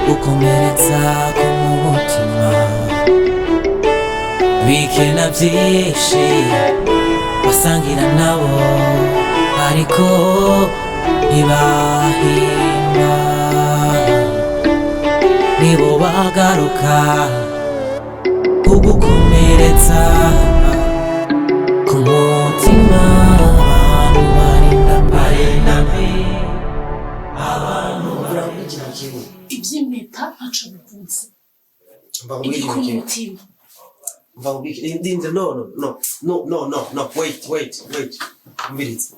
Gukomeretsa ku mutima bikena byinshi basangira nabo, ariko ntibahimba, nibo bagaruka kugukomeretsa ku mutima. Abantu barinda barinda abantu. Iby'impeta ntaco bivuze. Mva nkubwire Iri ku ikintu kimwe. mutima. Mva nkubwire, ndinze. No, no, no, no, no, no, no, wait, wait, wait, umviriza.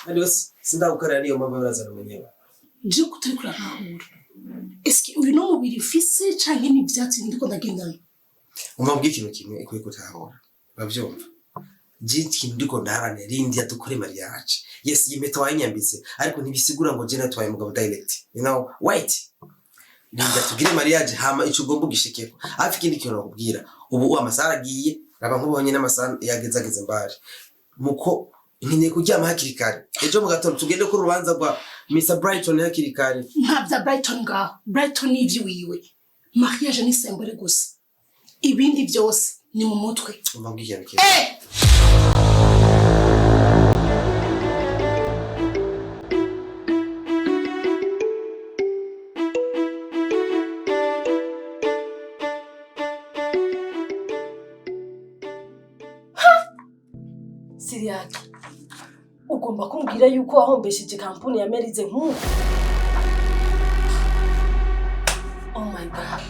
Kandi wese sindagukorera, niyo mpamvu urazana mwenyewe. Nje kutari kurantahura, eske uyu no mubiri ufise canke ni ivyatsi ndiko ndagendana? Umva nkubwire ikintu kimwe ikwiye gutahura, urabyumva? Je ikintu ndiko ndaharanira, rindiya dukore mariage. Yes, iyi mpeta wayinyambitse, ariko ntibisigura ngo je natwaye umugabo direct. You know, wait, rinda tugire mariage, hama ico ugomba ugishikeko. Hafi ikindi kintu nakubwira, ubu amasaha aragiye, raba nk'ubonye n'amasaha yageze, mbari muko nkeneye kuryama hakiri kare. Ejo mu gatondo tugende ku rubanza rwa Mr Brighton hakiri kare. Nta bya Brighton ngaho. Brighton ni ivy'iwiwe, mariage ni symbole gusa, ibindi byose ni mu mutwe. Umva mbwira ikintu kimwe. Eh! Siriyake, ugomba kumbwira yuko wahombesheje kampuni ya Merize nk'ubu? Oh my God!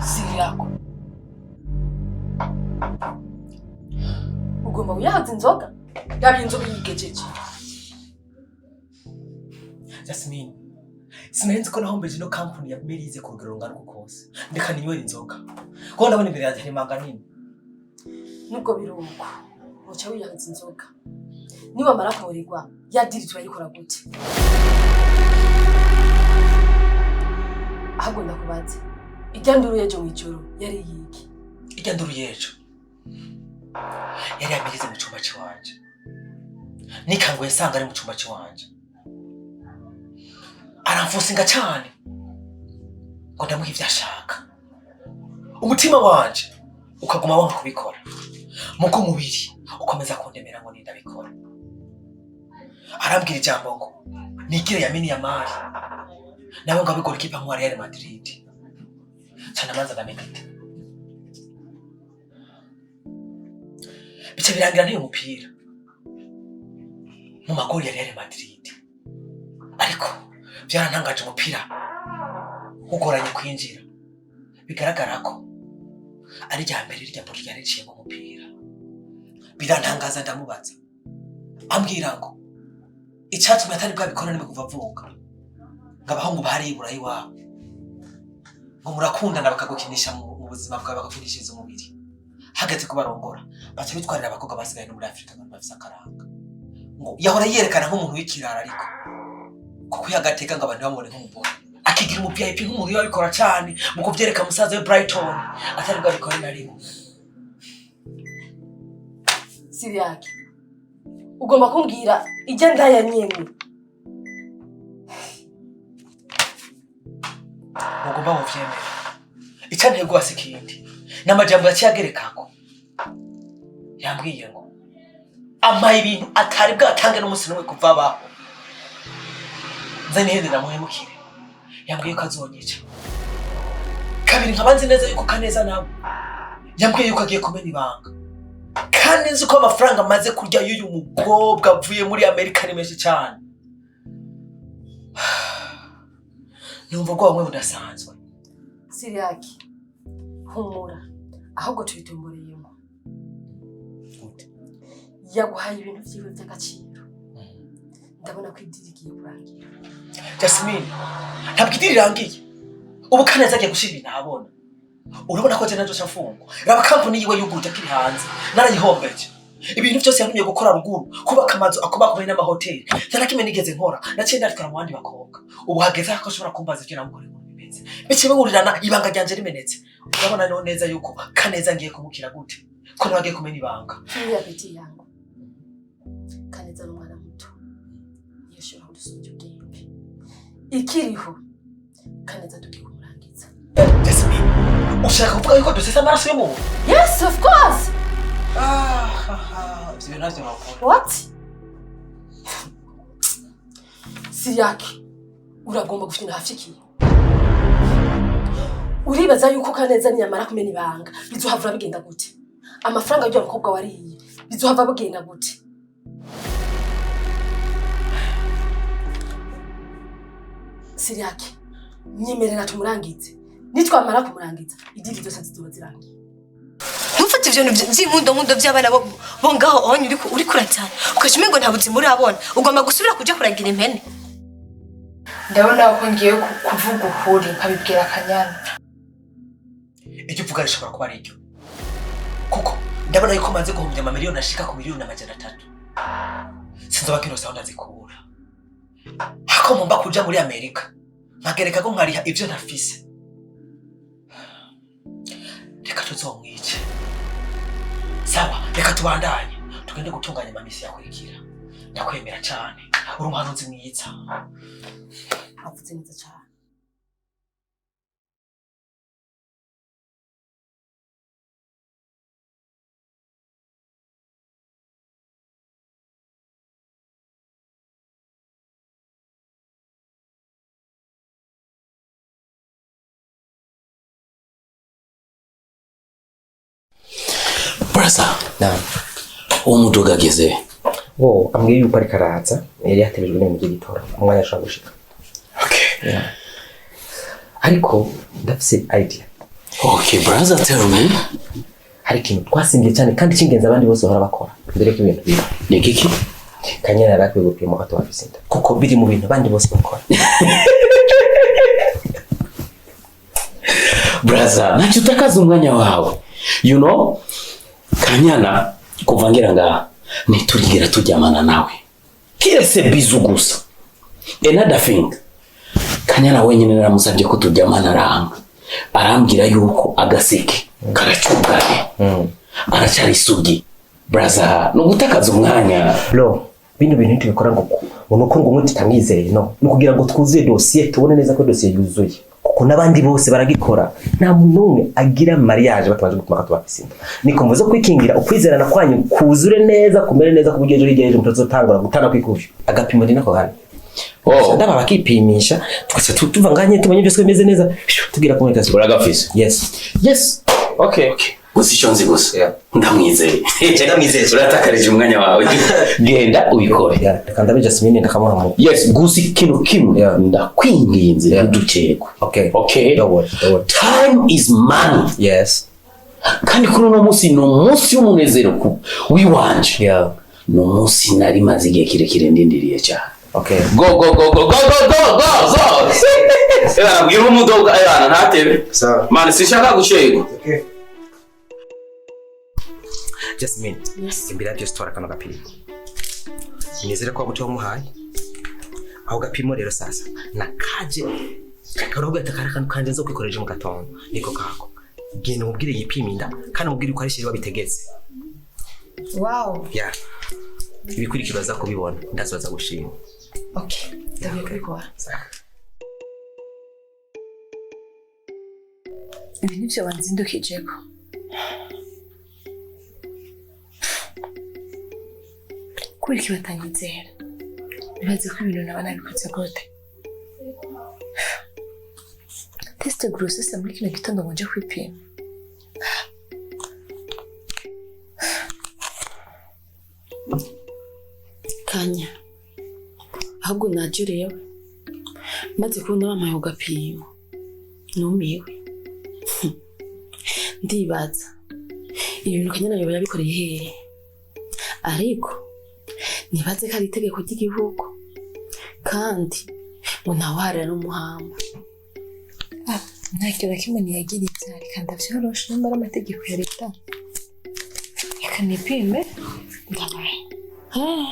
Siriyako, ugomba wiyahaza inzoga, yaba inzoga yigejeje. Jasmine, sinari nzi ko nahombeje ino kampuni ya Merize ku rugero rungana uku kose. Ndeka ninywera inzoga kuko ndabona imbere yanjye hari imanga nini. Nubwo biruko, uca wiyahaza inzoga, niwamara kuburirwa ya deal turayikora gute? Ahubwo ndakubaze, irya nduru y'ejo mw'ijoro yari yiki? Irya nduru y'ejo yari ya Merize mu cyumba c'iwanje. Nikanguye nsanga ari mu cyumba c'iwanje, aramfusinga cyane ngo ndamuha ibyo ashaka. Umutima wanje ukaguma wanga kubikora, muko umubiri ukomeza kundemera ngo nindabikora. Arambwira ijambo ngo nigire Lamine Yamal, nawe ngo abe goalkeeper nka Real Madrid. Cyane amanza ndamedita, bica birangira nteye umupira mu magori ya Real Madrid, ariko byarantangaje, umupira ugoranye kwinjira, bigaragara ko ari rya mbere rirya ball ryari riciye mu mupira. Birantangaza, ndamubaza, ambwira ngo icyatumye atari bwabikora nimwe kuva avuka, ngo abahungu baribura iwabo, ngo murakundana bakagukinisha mu buzima bwawe, bakagukinishiriza umubiri, hageze kubarongora baca bitwarira abakobwa basigaye no muri Afurika ngo bafise akaranga. Ngo yahora yerekana nk'umuntu w'ikirara, ariko kuko iyo agateka ngo abantu bamubone nk'umugore, akigira umu VIP, nk'umuntu iyo abikora cyane mu kuvyereka musaza we Brighton atari bwabikore na rimwe. Siriyake, ugomba kumbwira ijya ndaya nyene? Mugomba muvyemere, icyanteye rwose ikindi ni amajambo yaciye agerekako. Yambwiye ngo ampaye ibintu atari bwatange n'umunsi n'umwe kuva abaho, nze nihende ndamuhemukire. Yambwiye ko azonyica kabiri, nkaba nzi neza yuko Kaneza nawe yambwiye yuko agiye kumena ibanga, kandi nzi ko amafaranga amaze kurya y'uyu mukobwa avuye muri Amerika ari menshi cyane. Numva ubwoba bumwe budasanzwe. Siriyake, humura, ahubwo tubitumboreyemo. Gute? Yaguhaye ibintu vyiwe vy'agaciro, ndabona ko i deal igiye kurangira. Jasmine, ntabwo i deal irangiye. Ubu Kaneza agiye gushyira ibintu ahabona. Urabona ko je nazo mfungwa. Raba kampani yiwe yuguruje akiri hanze, narayihombeje. Ibintu byose yantumye gukora ruguru, kubaka amazu akomakomeye n'amahoteli, nta na kimwe nigeze nkora. Naciye ndatwara mu bandi bakobwa. Ubu hageze aho ashobora kumbaza ibyo namukoreye ukuntu bimeze, bice bihurirana, ibanga ryanje rimenetse. Urabona rero neza yuko Kaneza ngiye kumukira gute, ko nawe agiye kumena ibanga. Tulia petit yangu. Kaneza n'umwana muto. Niyo shobora kudusumbya ubwenge. Ikiriho Kaneza tugiye kumurangiza. Jasmine, ushaka kuvuga yuko dusesa amaraso y'umuntu? Yes, of course. Ah, ivyo bintu ntavyo nakora. What? Siyaki, uragomba gufina hafikiye. Uribaza yuko Kaneza niyamara kumena ibanga bizohavura bigenda gute? Amafaranga y'uwo mukobwa wariye bizohava bigenda gute? Siriyaki, nyemerera tumurangize. Nitwamara kumurangiza, idiri zose zizoba zirangiye. Ntufate ivyo bintu vy'inkundonkunda vy'abana bo ngaho onye uriko uracyana ukaca umengo nta buzima urabona, ugomba gusubira kuja kuragira impene. Ndabona ko ngiye kuvuga ukuri nkabibwira Kanyana. Iryo uvuga rishobora kuba ari iryo, kuko ndabona yuko maze guhombya amamiliyoni ashika ku 300,000,000. Sinzoba nkirose aho ndazikura. Hako mumba kuja muri Amerika nkagereka ko nkariha ivyo ntafise. Reka tuzomwice. Sawa, reka tubandanye tugende gutunganya amamisi yakurikira. Ndakwemera cane, uri umuhanuzi mwiza. Avuze neza cane. Brother, Naam. uwo muduga ageze? Wo ambwiye yuko ariko araza, yari yatebeje n'ibintu by'igitoro, umwanya ashobora gushika. Okay. Yeah. Ariko ndafise idea. Okay, brother, tell me. Hari ikintu twasimbiye cyane kandi cy'ingenzi abandi bose bahora bakora mbere ko ibintu biba. Ni kiki? Kanyana yari akwiye gupima ko ataba afise inda, kuko biri mu bintu abandi bose bakora. Brother, ntacyo utakaza umwanya wawe. You know, Kanyana kuva ngira ngaha ntiturigera turyamana nawe, kiretse bizu gusa. Another thing, Kanyana wenyine naramusabye ko turyamana aranga, arambwira yuko agaseke karacugaye, aracyari isugi. Brother, ni ugutakaza umwanya. Bro, bino bintu ntitubikora ngo nuko ngo umwe tutamwizeye, no ni ukugira ngo twuzuye dosiye, tubone neza ko dosiye yuzuye, kuko n'abandi bose baragikora. Nta muntu n'umwe agira mariage batabanje gupima ko ataba afise inda. Niko mvuze, kwikingira ukwizerana kwanyu kuzure neza, kumere neza, ku buryo ejo hirya y'ejo mutazotangura gutana kwikuvyo. Agapimo ni nako hano. Oh. Ndaba bakipimisha, tugaca tuva nganye tumenye byose bimeze neza, tugira communication. Uragafise? Yes. Yes. Okay. Gusa icyo nzi gusa, ndamwizeye. Ndamwizeye. Uratakarije umwanya wawe, genda ubikore. Yeah, reka ndabe Jasmine ndakamuha mu Yes, gusa ikintu kimwe, Yeah. ndakwinginze, Yeah. ntudukekwe. Okay. Okay. Don't worry, don't worry. Time is money. Yes. Kandi kuri uno munsi ni umunsi w'umunezero ku w'iwanje. Yeah. Ni umunsi nari maze igihe kirekire ndindiriye cyane. Okay. Go go go go go go go go go. Ebana, bwira umudoga, ebana, ntatebe. Sawa. Mani, sinshaka gucerwa. Okay. Jasmine, Yes. imbere ya byose tora kano gapimo. Nizere ko wabuti wamuhaye. Aho gapimo rero sasa nakaje karavuga ati kari akantu kanje nzo kwikoresha mu gatondo, niko kako. Genda umubwire yipime inda kandi umubwire ko ari chéri wabitegetse. Wow. Yeah. Ibikurikira baza kubibona, ndazoza gushima. Okay, ndagiye kubikora. Ibi nivyo wanzindukijeko? Kubera iki batanyizera? Bibaze ko ibintu naba nabikoze gute? Test grossesse muri kino gitondo ngo nje kwipima. Kanya, ahubwo naje rero maze kubona bampaye ku gapimo, numiwe. Ndibaza ibintu Kanyana yoba yabikoreye hehe, ariko nibaze ko ari itegeko ry'igihugu kandi ngo ntawuharira n'umuhamba. Nta kintu na kimwe niyagiriza. Reka ndavyoroshe, nimba ari amategeko ya leta, reka nipime ndabaye. Ah.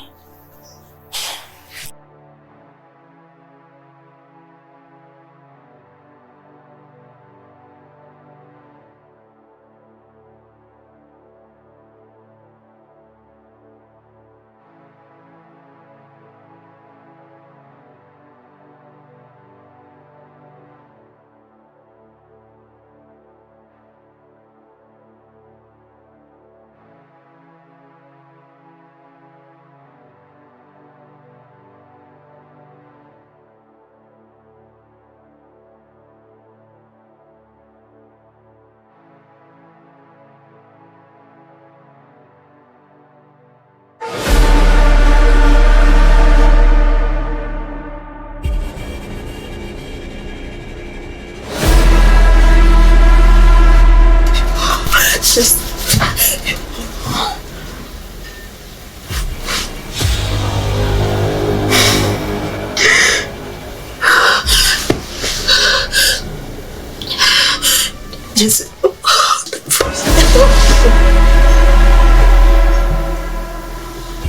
Just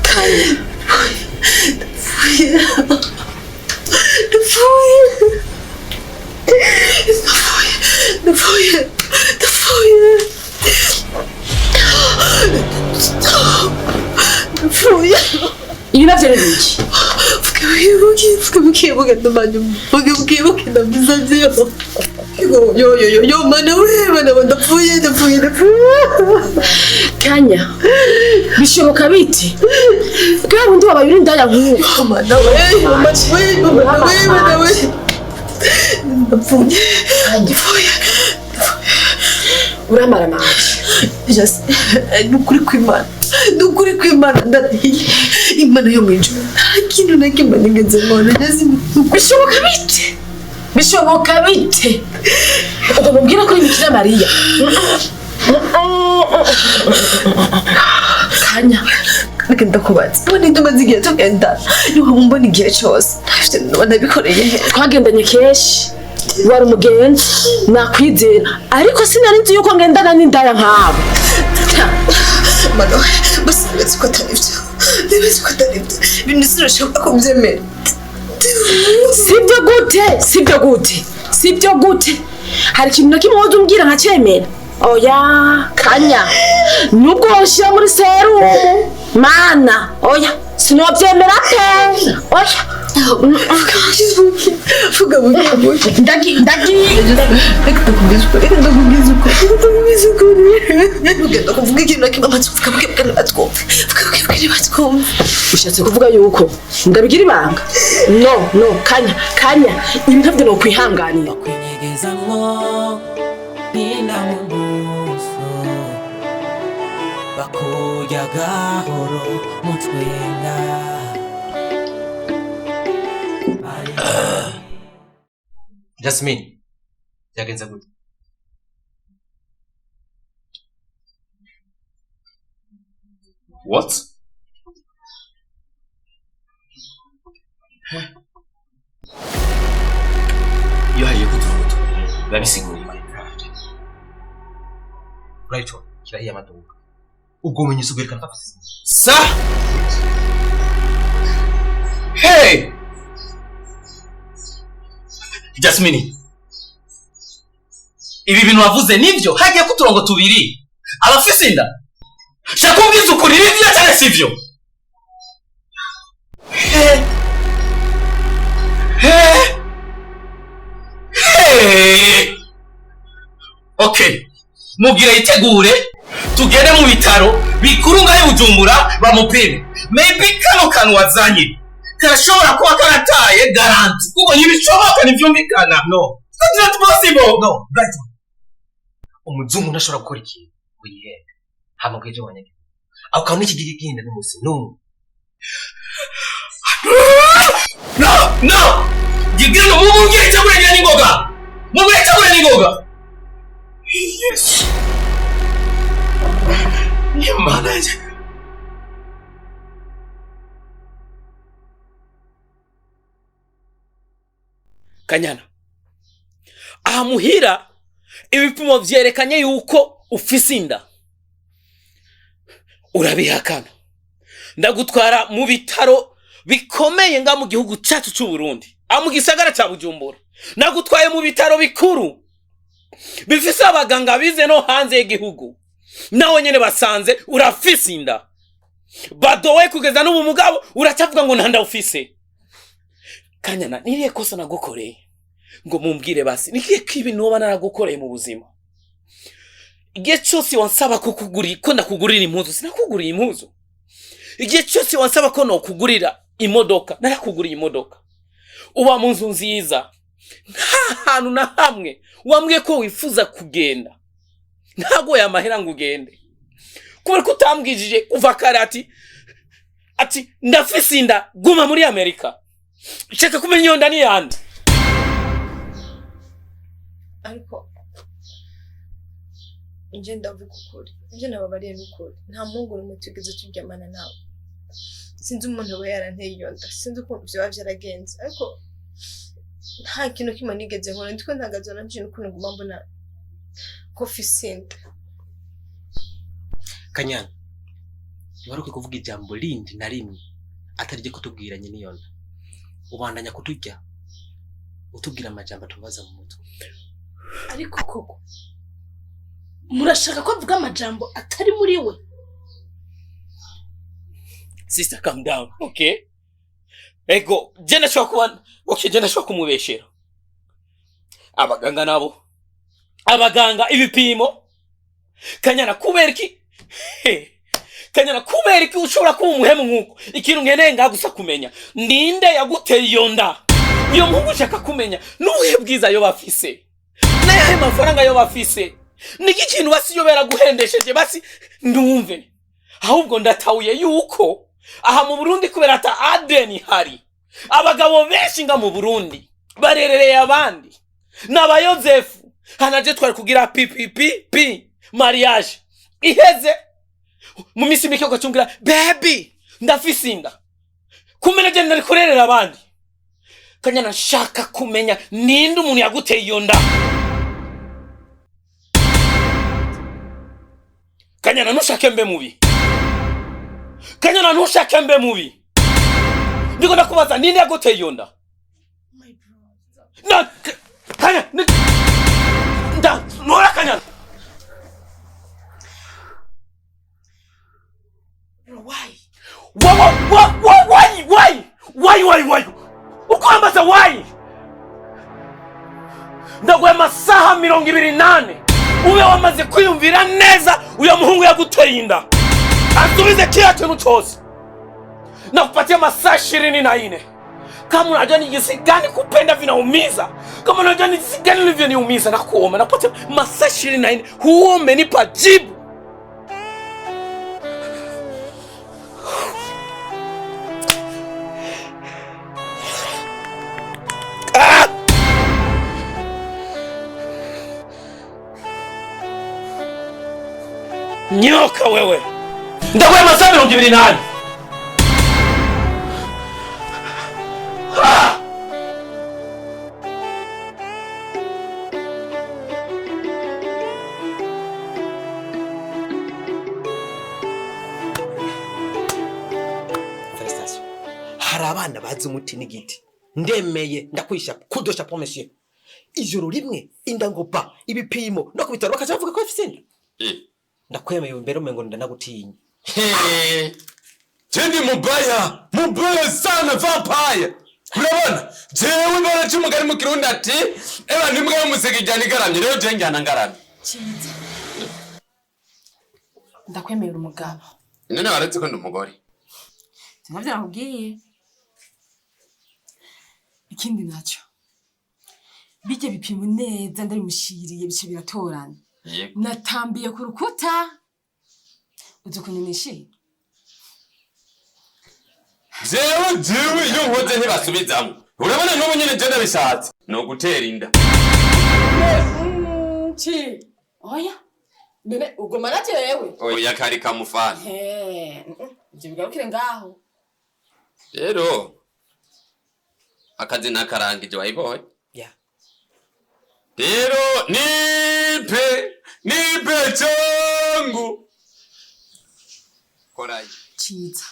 Kanya, ndapfuye, ndapfuye, ndapfuye, ndapfuye. Ibi navyo ni biki? Vuga buke buke, ndamanya, vuga buke buke, ndabisabye. Yo yo yo yo, mana we, mana we, ndapfuye, ndapfuye, ndapfuye. Kanya, bishoboka bite bwa bundi wabaye uri indaya nk'ubu? Mana we, mana we, mana we, mana we, ndapfuye, ndapfuye. Uramara amanje. Just ni ukuri kw'Imana, ni ukuri kw'Imana, ndarahiye Imana yo mu ijuru, nta kintu na kimwe nigeze nkora. Just Bishoboka bite? Bishoboka bite? Ubwo mubwira ko uri Bikira Mariya? Kanya, reka ndakubaza, mbona tumaze igihe tugenda, niho mbona igihe cyose ntafite nabikoreye he? Twagendanye kenshi, wari umugenzi nakwizera, ariko sinari nzi yuko ngendana n'indaya nk'abo. Mana we, basi nibaze ko atari byo, nibaze ko atari byo, ibintu sinashobora kubyemera. Sibyo gute? Sibyo gute? Sibyo gute? Hari ikintu na kimwe woza umbwira nkacyemera? Oya Kanya, nubwo wonshyira muri serumu, mana, oya, sinobyemera pe, oya. Vuga buke buke. Ndagi ndagi. Reka ndakubwiza ukuri, reka ndakubwiza ukuri, reka ndakubwiza ukuri. Ugenda kuvuga ikintu na kimwe, amaze kuvuga buke buke ntibatwumve, vuga buke buke ntibatwumve. Ushatse kuvuga yuko ndabigira ibanga? No, no, Kanya, Kanya, ibi ntabyo nokwihanganira. Bakwinyegezamwo nina mu buso, bakurya gahoro mutwenga. Jasmine, byagenze gute? What? Iyo hagiye kutuvuta biba bisiguriwe. Brighton kirahiye amaduka, ubwo bumenyetso bwerekana ko afite Sa Hey! Jasmine, ibi bintu wavuze nibyo? Hagiye ko uturongo tubiri abafise inda. Shaka umbwize ukuri, nibyo cyane sivyo? Hey! Hey! Hey! Okay. Mubwire yitegure tugende mu bitaro bikuru ngaho i Bujumbura bamupime. Maybe kano kantu wazanye karashobora kuba karataye garanti, kuko ntibishoboka, ntibyumvikana. No. That's not possible. No, Brighton, umuzungu ntashobora gukora ikintu ngo yihembe hama ngo ejo wanyage ako kantu n'iki gihinde n'umunsi n'umwe. No, no! Gigano, mubwire icyakure n'ingoga, mubwire icyakure n'ingoga. Yesu Imana yanjye. Kanyana, Aha muhira ibipimo vyerekanye yuko ufise inda, urabihakana. Ndagutwara mu bitaro bikomeye nga mu gihugu cyacu cy'u Burundi, aho mu gisagara cya Bujumbura. Nagutwaye mu bitaro bikuru bifise abaganga bize no hanze y'igihugu, nawe nyene basanze urafise inda. Badowe kugeza n'ubu mugabo uracyavuga ngo nta nda ufise. Kanyana, niriye kosa nagukoreye ngo mumbwire basi nikiye kibi noba naragukoreye mu buzima? Igihe cyose wansaba ko ko ndakugurira impuzu, sinakuguriye impuzu. Igihe cyose wansaba ko nokugurira imodoka, narakuguriye imodoka. Uba mu nzu nziza, nta hantu na hamwe wambwiye ko wifuza kugenda, ntago yamahera ngo ugende, kubera ko utambwijije kuva kare ati ndafise inda, guma muri Amerika. Shaka kumenya iyo nda ni yande. Ariko nje ndavuga ukuri, ibyo nababariye ni ukuri. Nta muhungu n'umwe twigeze turyamana nawe. Sinzi umuntu aba yaranteye iyo nda, sinzi ukuntu vyoba vyaragenze, ariko nta kintu kimwe nigeze nkora. Ndiko ntangazwa nanje n'ukuntu nguma mbona ko mfise inda. Kanyana, ntiwari kuvuga ijambo rindi na rimwe atari ryo kutubwira nyine iyo nda. Ubandanya kuturya utubwira amajambo atubaza mu mutwe. Ariko koko murashaka ko avuga amajambo atari muri we? Sister, calm down, okay? Ego, je ndashobora kuba, okay, je ndashobora kumubeshera. Abaganga nabo, abaganga ibipimo. Kanyana, kubera iki? He. Kanyana, kubera iki ushobora kuba umuhemu nk'uko? Ikintu nkeneye ngaha gusa kumenya, ninde yaguteye iyo nda? Iyo muhungu ushaka kumenya, n'ubuhe bwiza yo bafise? N'ayahe mafaranga yo bafise? Niki kintu basi yo beraguhendesheje basi ndumve? Ahubwo ndatahuye yuko aha mu Burundi kubera ata ADN ihari, abagabo benshi nga mu Burundi barerereye abandi n'abayozefu. Hanaje twari kugira PPP mariage iheze mu minsi mike ugacumbwira baby ndafise inda, kumenya je nari kurerera abandi. Kanyana, nshaka kumenya ninde umuntu yaguteye iyo nda. Kanyana, ntushake mbe mubi. Kanyana, ntushake mbe mubi. Ndiko ndakubaza, ninde yaguteye iyo nda? Na Kanya, nda nora Kanyana. Why? Why, why, why, why, why, why, why? Ukwambaza why? Ndaguha amasaha 24 ube wamaze kwiyumvira neza uyo muhungu yaguteye inda, asubize kila kintu chose. Nakupatia masaa 24. Kama unajua ni jinsi gani kupenda vinaumiza, kama unajua ni jinsi gani ulivyoniumiza, nakuomba, nakupatia masaa 24, huo umenipa jibu. Ah! Nyoka wewe, ndakuwa masaa 24. Ah! Félicitations. Hari abana bazi umuti n'igiti. Ndemeye ndakwisha kudosha pour monsieur. Ijoro rimwe inda ngo pa ibipimo no kubitaro bakaca bavuga ko afise inda. Ndakwemeye mbere umengo ndanagutinya. Jendi mubaya, mubaya sana vampire. Urabona? Jewe baraca umugani mu Kirundi ati eba n'imbwa y'umuseke ijyana igaramye, rero je njyana ngaramye. Cyiza. Ndakwemera umugabo. None waretse ko ndi umugore. Sinavyo nakubwiye. Ikindi naco, bijye bipimo neza ndabimushiriye bice biratorana. Yego. Natambiye ku rukuta. Uzi ukuntu nishimye? Jewe iyo nkoze ntibasubizamwo. Urabona n'ubu nyene je ndabishatse. No gutera inda. Ci. Oya. None ugoma na jewe. Oya kari kamufana. He. Ivyo bigarukire ngaho. Rero akazi nakarangije wayibonye. Yeah. Rero nipe nipe changu koraye. Ciza,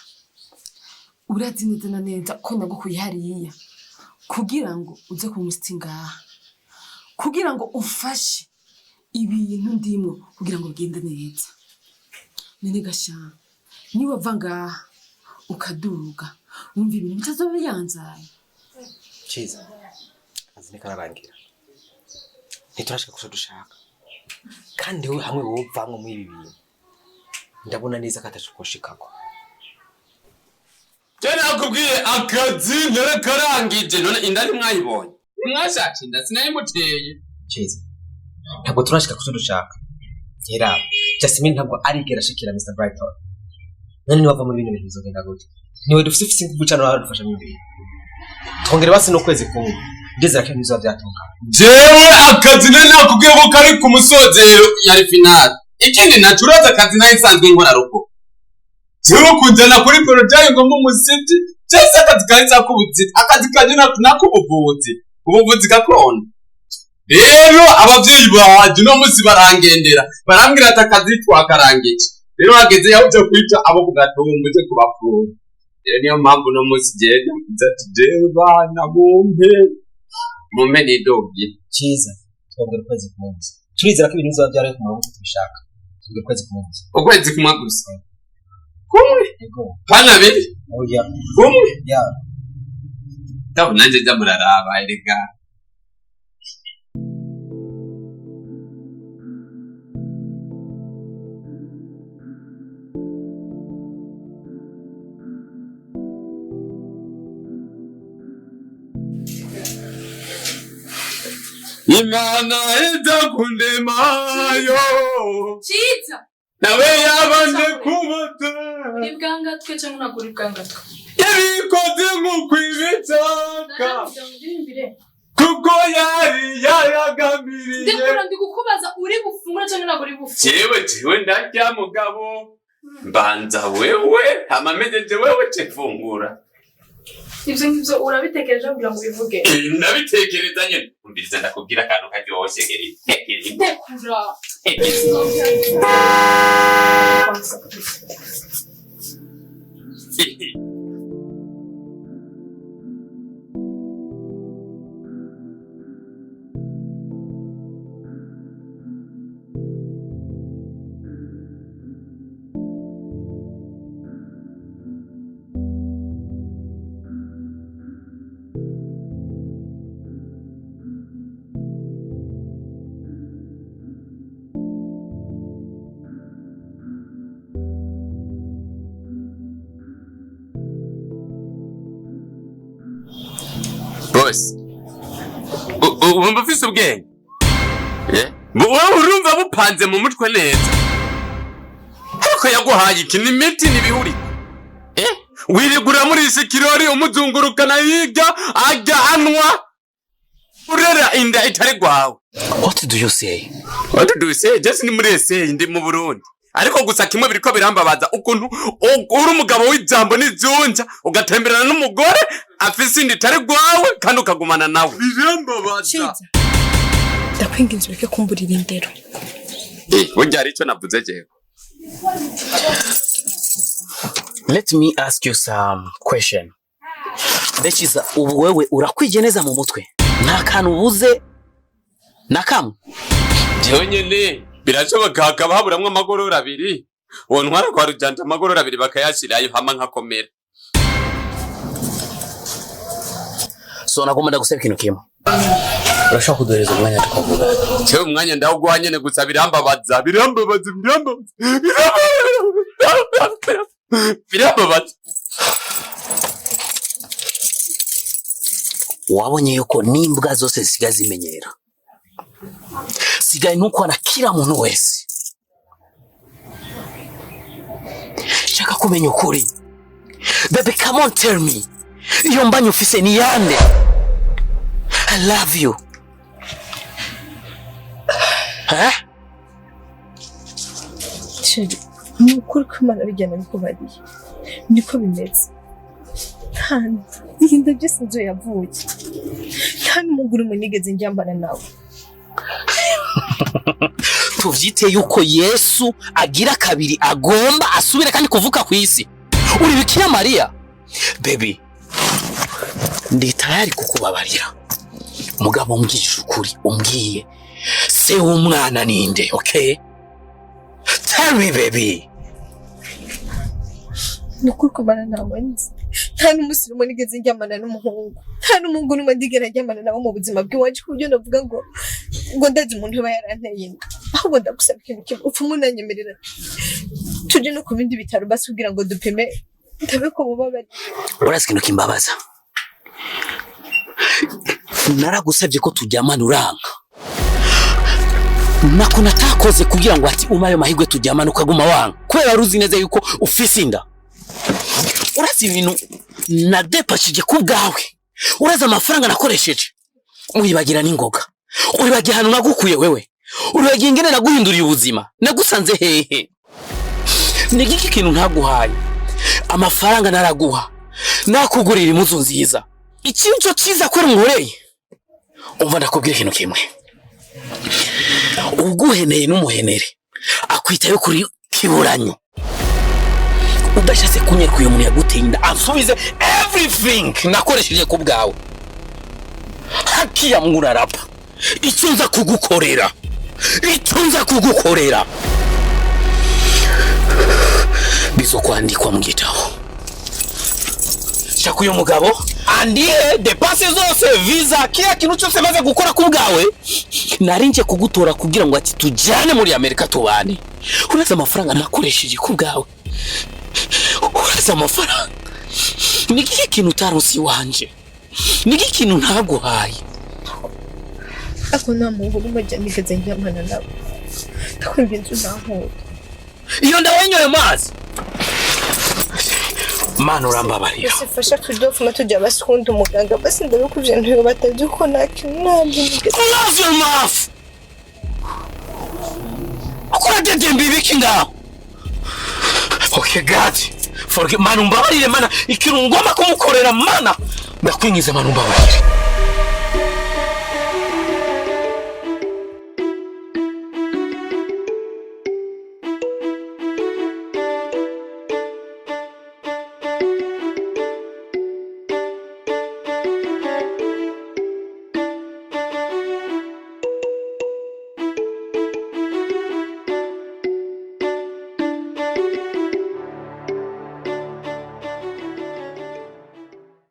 urazi neza na neza ko nagukuye hariya kugira ngo uze kumusitsi ngaha, kugira ngo ufashe ibintu ndimo kugira ngo bigende neza. None gasha, niwava ngaha ukaduga wumva ibintu bitazoba biyanzaye. Ciza, akazi ntikararangira, ntiturashika kuco dushaka, kandi wowe hamwe wovamwo muri ibi bintu ndabona neza ko atacokoshikako. Je nakubwiye akazi narakarangije, none inda ntimwayibonye, mwashatse inda sinayimuteye. Ciza, ntabwo turashika kuco dushaka. Hera Jasmine ntabwo arigera ashikira Mr. Brighton. None niwava muri bino bintu bizogenda gute? Niwe dufise ufise inguvu cane uradufasha muri ibi bintu. Twongere basi n'ukwezi kumwe, ndizera ko ibintu bizoba vyatungana. Jewe akazi nari nakubwiye ko kari ku musozero, yari finale. Ikindi naco, urazi akazi nari nsanzwe nkora rugo, jewe kunjana kuri porojayi ngo mbe umusivyi, jese akazi kari sakubuzi, akazi kanje nakubuvuzi, ubuvuzi gakondo. Rero abavyeyi banje uno musi barangendera barambwira ati akazi twakarangije, rero hageze yaho uja kwita abo ku gatumba uje kubapfura. Rero niyo mpamvu uno musi jewe navuze ati jewe bana mumpe mumpe nidobye. Ciza, twongere ukwezi kumwe gusa, turizera ko ibintu bizoba vyaraye ku murongo uko tubishaka. Twongere ukwezi kumwe gusa. Ukwezi kumwe gusa, kumwe? Yego. Pana abiri? Oya. Kumwe. Ya. Ndabona nanje nja muraraba erega. Imana idakundemayo. Ciza! Nawe yabanje kubata. Uri bwangatwe cyangwa ntabwo uri bwangatwe? Yabikoze nk'uko ibishaka, Ndirimbire. kuko yari yaragambiriye. Ndikura ndi kukubaza, uri bufungure cyangwa ntabwo uri bufungure? Jewe ndarya mugabo, mbanza wewe, hama mejeje wewe cefungura. Ibyo ngibyo urabitekereje kugira ngo ubivuge? Ndabitekereza nyene. Umviriza ndakubwira akantu karyoshe geri. Ndekura. Boss, wumva ufise ubwenge? Wowe urumva bupanze mu mutwe neza? Ariko yaguhaye iki? Ni imiti n'ibihurika. Wirigura muri iki kirori umuzungurukana yiga ajya anwa, urera inda itari gwawe. What do you say? What do you say? Just ni muri essay ndi mu Burundi. Ariko gusa kimwe biriko birambabaza ukuntu uri umugabo w'ijambo n'izunja ugatemberana n'umugore afise inda itari gwawe kandi ukagumana nawe. Birambabaza. Ciza, ndakwinginze ureke kumburira indero. Burya hari ico navuze jewe. Let me ask you some question. Mbe Ciza, ubu wewe urakwiye neza mu mutwe? Nta kantu ubuze na kamwe? Jewe nyene birashoboka hakaba haburamwo amagorora abiri. Uwo ntwara kwa rujanja amagorora abiri bakayashirayo hama nkakomera. So nagomba ndagusaba ikintu kimwe. Urashobora kuduhereza umwanya tukavuga? Jewe umwanya ndawuguha nyene, gusa birambabaza, birambabaza, birambabaza, birambabaza. Wabonye yuko n'imbwa zose zisigaye zimenyera, sigaye ntukwana kila muntu wese. Shaka kumenya ukuri. Baby, come on, tell me, iyo mbanyi ufise ni yande? I love you. Eh? Chéri, ni ukuri ko Imana bijyana bikubariye niko bimeze, kandi iyi nda byose inzu yavuye, nta n'umugore umwe nigeze njyambana nawe. Tuvyite yuko Yesu agira kabiri agomba asubire kandi kuvuka ku isi. Uri Bikira Mariya. Baby, ndi tayari kukubabarira. Mugabo umbwije ukuri, umbwiye se w'umwana ninde, okay? Tell me, baby. Ni ukuri kumana ntabwo nzi. Nta n'umunsi n'umwe nigeze ndyamana n'umuhungu, nta n'umuhungu n'umwe ndigera ndyamana nawe mu buzima bw'iwacu, ku buryo navuga ngo ndazi umuntu uba yaranteye inda. Ahubwo ndagusaba ikintu kimwe, upfume unanyemerera tujye no ku bindi bitaro basi kugira ngo dupime, ndabe ko buba bari. Urazi ikintu kimbabaza? Naragusabye ko turyamana, uranga. Nako natakoze kugira ngo ati umpe ayo mahirwe turyamane, ukaguma wanga kubera wari uzi neza yuko ufise inda. Urazi ibintu nadepashije ku bwawe? Urazi amafaranga nakoresheje? Uribagira n'ingoga, uribagira ahantu nagukuye wewe, uribagira ingene naguhinduriye ubuzima. Nagusanze hehe? Ni igiki kintu ntaguhaye? Amafaranga naraguha, nakugurira impuzu nziza. Ikintu cyo cyiza ko nkoreye. Umva, ndakubwira ikintu kimwe: uguheneye n'umuhenere akwitayo kuri kiburanyo. Udashatse kunyereka uyu muntu yaguteye inda, ansubize everything nakoresheje ku bwawe, haki ya Mungu narapa, icyo nza kugukorera, icyo nza kugukorera bizokwandikwa mu gitabo. Shaka uyu mugabo andihe dépenses zose, visa, kila kintu cyose maze gukora ku bwawe. Nari nje kugutora kugira ngo ati tujyane muri Amerika tubane. Urazi amafaranga nakoresheje ku bwawe? Urazi amafaranga? Ni ikihe kintu utaronse iwanje? Ni iki kintu ntaguhaye? Ariko nta muhungu n'umwe nigeze ndyamana nawe. Ndakwinginze, unankunda. Iyo ndawenyoye amazi, Mana, urambabarira. Basi fasha tujye tujya basi kundi umuganga, basi ndabikubye ntiyo batabye ko nta kintu ntabyo nigeze. Close your mouth! Ukora dedembe ibiki ngaho? Okay, God. Forgive, Mana, umbabarire, Mana, ikintu ngomba kumukorera, Mana. Ndakwingize, Mana, umbabarire.